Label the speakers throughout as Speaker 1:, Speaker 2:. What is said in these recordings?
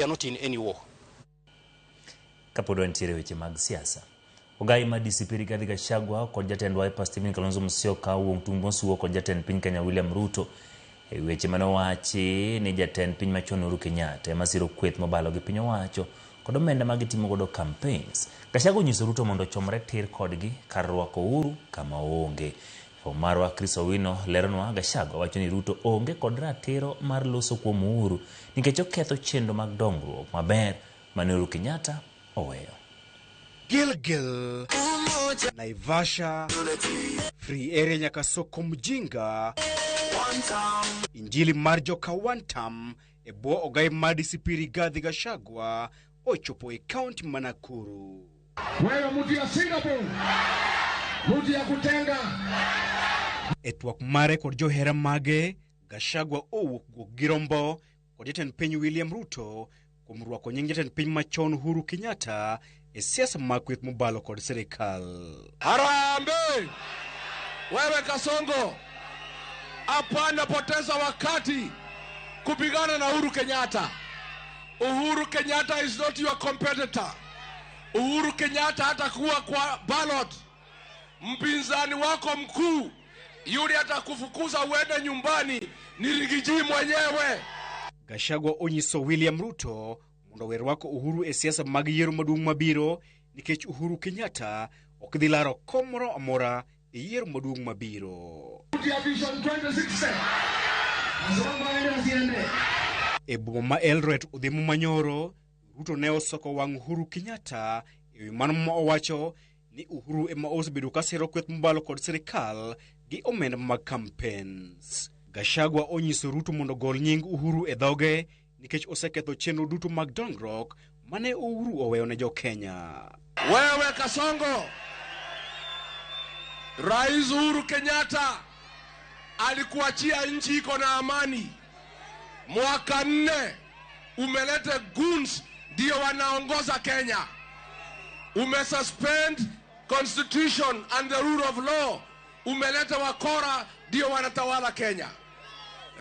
Speaker 1: We are not in any war.
Speaker 2: Kapod wantiere weche mag siasa. Ogai mar DCP Rigathi Gachagua kod jatend Wiper Stephen Kalonzo Musyoka owuok tung mosuo kod jatend piny Kenya William Ruto e weche mane owachi ni jatend piny machon Uhuru Kenyatta ema siro kweth mobalo gi piny owacho kod omenda ma gitimo godo campaigns. Gachagua onyiso Ruto mondo ochomre tir kodgi kar rwako Uhuru kama oonge. Jafwambo marwa Chris Owino leronwa Gachagua wacho ni Ruto onge kod ratiro mar loso kuom Uhuru nikech oketho chenro mag dongruok maber mane Uhuru Kenyatta oweyo.
Speaker 3: Gilgil, Naivasha, Free Area nyaka Soko Mjinga, Injili mar joka Wantam e bwo ogai mar DCP Rigathi Gachagua ochopo e kaunti ma Nakuru.
Speaker 4: Wewe mtu ya Singapore, mtu ya kutenga.
Speaker 3: E twak mare kod johera mage, Gachagua owuok guok gi rombo kod jatend piny William Ruto kuom rwako nying jatend piny machon Uhuru Kenyatta e siasa mag kweth mobalo kod sirikal.
Speaker 4: Harambee! Wewe Kasongo, hapana poteza wakati kupigana na Uhuru Kenyatta. Uhuru Kenyatta is not your competitor. Uhuru Kenyatta hatakuwa kwa ballot. Mpinzani wako mkuu yule atakufukuza uende nyumbani ni Riggy G mwenyewe.
Speaker 3: Gachagua onyiso William Ruto mondo owe rwako Uhuru e siasa mag yiero maduong' mabiro nikech Uhuru Kenyatta ok dhi laro kom moro amora e yiero maduong' mabiro.
Speaker 4: Vision 2060.
Speaker 3: E boma ma Eldoret odhiambo manyoro, Ruto ne osoko wang' Uhuru Kenyatta e wi mano ma owacho ni Uhuru ema osebedo ka siro kweth mobalo kod sirikal gi omenda mag campaigns. Gachagua onyiso Ruto mondo ogol nying Uhuru e dhoge nikech oseketho chenro duto mag dongruok mane Uhuru oweyo ne jo-Kenya.
Speaker 4: Wewe Kasongo, Rais Uhuru Kenyatta alikuachia nchi iko na amani. Mwaka 4 umeleta goons ndio wanaongoza Kenya. Umesuspend constitution and the rule of law. Umeleta wakora ndio wanatawala Kenya.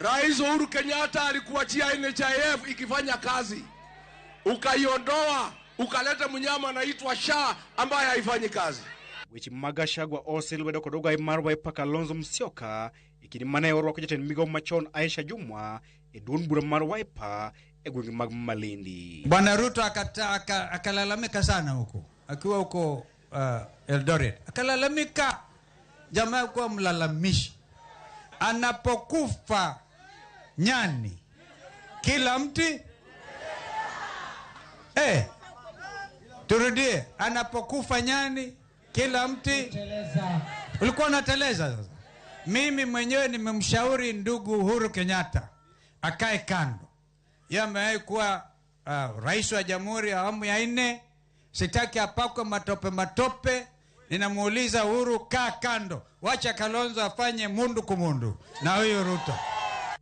Speaker 4: Rais Uhuru Kenyatta alikuachia NHIF ikifanya kazi, ukaiondoa, ukaleta mnyama anaitwa SHA ambaye haifanyi kazi.
Speaker 3: Weche mag Gachagua oselwedo kod ogai mar Wiper Kalonzo Musyoka e kinde mane orwako jatend migao machon Aisha Jumwa e duond bura mar Wiper e gwenge mag Malindi.
Speaker 5: Bwana Ruto akalalamika sana huko akiwa huko Eldoret, akalalamika. Jamaa kuwa mlalamishi. Anapokufa nyani kila mti turudie, anapokufa nyani kila mti ulikuwa unateleza. Sasa mimi mwenyewe nimemshauri ndugu Uhuru Kenyatta akae kando. Yeye amewahi kuwa rais wa jamhuri ya awamu ya 4. Sitaki apakwe matope matope. Ninamuuliza Uhuru, kaa kando, wacha Kalonzo afanye mundu kumundu na huyu Ruto.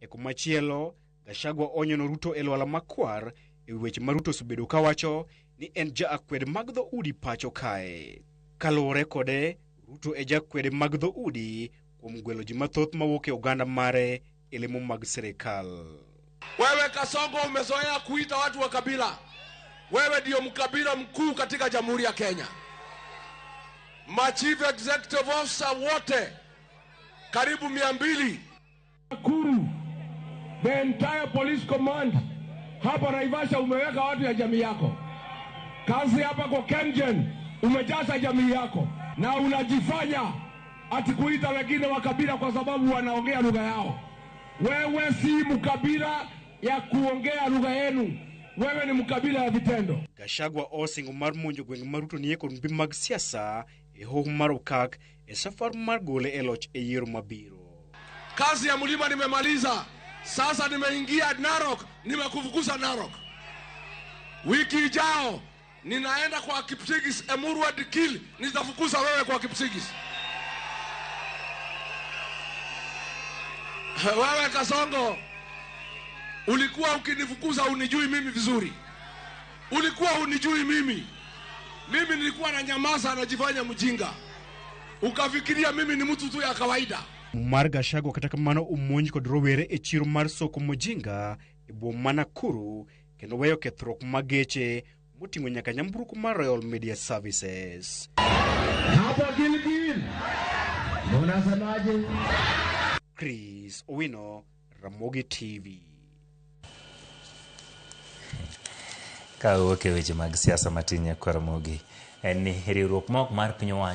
Speaker 3: E kumachielo, Gachagua onyono Ruto e lwala makwar e weche ma Ruto osebedo kawacho ni en ja akwede mag dhoudi pacho kae. Kaluwore kode, Ruto e jakwede mag dhoudi kuom gwelo ji mathoth mawuok e oganda mare e lemo mag sirikal.
Speaker 4: Wewe Kasongo umezoea kuita watu wa kabila. Wewe ndio mkabila mkuu katika Jamhuri ya Kenya. Ma chief executive officer wote karibu 200. Nakuru, the entire police command hapa Naivasha umeweka watu ya jamii yako. Kazi hapa kwa Kengen umejaza jamii yako na unajifanya ati kuita wengine wa kabila kwa sababu wanaongea lugha yao. Wewe si mkabila ya kuongea lugha yenu. Wewe ni mkabila ya vitendo.
Speaker 3: Gachagua osingo mar monjo gwenge ma Ruto nie kod mbi mag siasa e hoho mar Okak e safar mar gole e loch e yiero mabiro.
Speaker 4: Kazi ya mlima nimemaliza. Sasa nimeingia Narok, nimekufukuza Narok. Wiki ijao ninaenda kwa Kipsigis, Emurua Dikirr, nitafukuza wewe kwa Kipsigis. Wewe Kasongo, ulikuwa ukinifukuza unijui mimi vizuri. Ulikuwa unijui mimi. Mimi nilikuwa na nyamaza najifanya mjinga. Ukafikiria mimi ni mtu tu ya kawaida.
Speaker 3: Mar Gachagua kata kamano omonj kod rowere e chiro mar Soko Mujinga e boma ma Nakuru kendo weyo kethruok mag geche moting'o nyaka nyamburko mar Royal Media Services.
Speaker 1: Hapa Gilgil unasemaje?
Speaker 3: Chris Owino, Ramogi TV.
Speaker 2: Ka wuok e weche mag siasa matin nyaka Ramogi en ni riwruok ma ok mar piny owacho.